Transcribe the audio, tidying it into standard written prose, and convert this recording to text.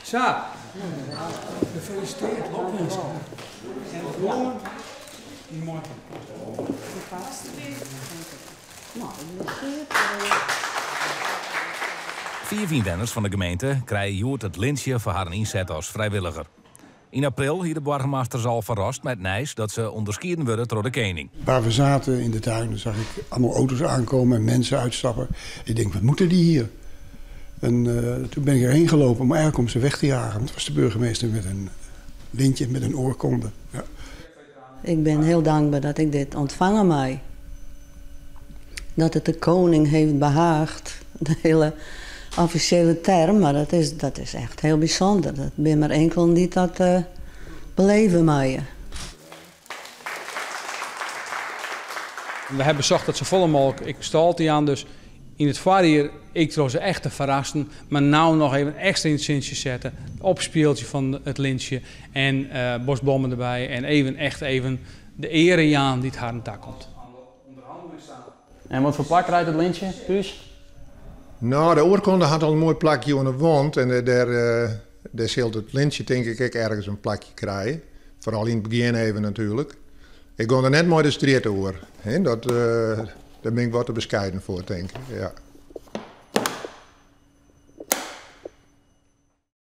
Sa, gefeliciteerd, lokwinske. En de blommen, dy moai. Fiif ynwenners fan de gemeente krije hjoed it lintsje foar harren ynset as frijwilliger. Yn april hie de boargemaster se al ferrast mei it nijs dat se ûnderskieden wurde troch de kening. Waar we zaten in de tuin zag ik allemaal auto's aankomen en mensen uitstappen. Ik denk, wat moeten die hier? En uh, toen ben ik erheen gelopen, maar eigenlijk om ze weg te jagen. Want het was de burgemeester met een lintje, met een oorkonde. Ja. Ik ben heel dankbaar dat ik dit ontvangen mei. Dat it de koning heeft behaagd, de hele offisjele term, mar dat is echt hiel bysûnder. Dat binne mar inkelen dy't dat uh, beleve meie. We hawwe besocht dat safolle mooglik ek stâl te jaan, dus yn it foarjier ek troch se echt te ferrassen, mar no noch even ekstra yn it sintsje sette, opspjildzje fan it lintsje en uh, bosblommen derby en even echt even de eare jaan dy't harren takomt. En wat foar plak krijt it lintsje thús? No, de oarkonde hat al in moai plakje oan de wand en dêr, dêr sil it lintsje tink ik ek ergens in plakje krije. Foaral yn it begjin even natuerlik. Ik gean der net mei de strjitte oer. Hè? Dat, dêr bin ik wat te beskeiden foar, tink ik. Ja.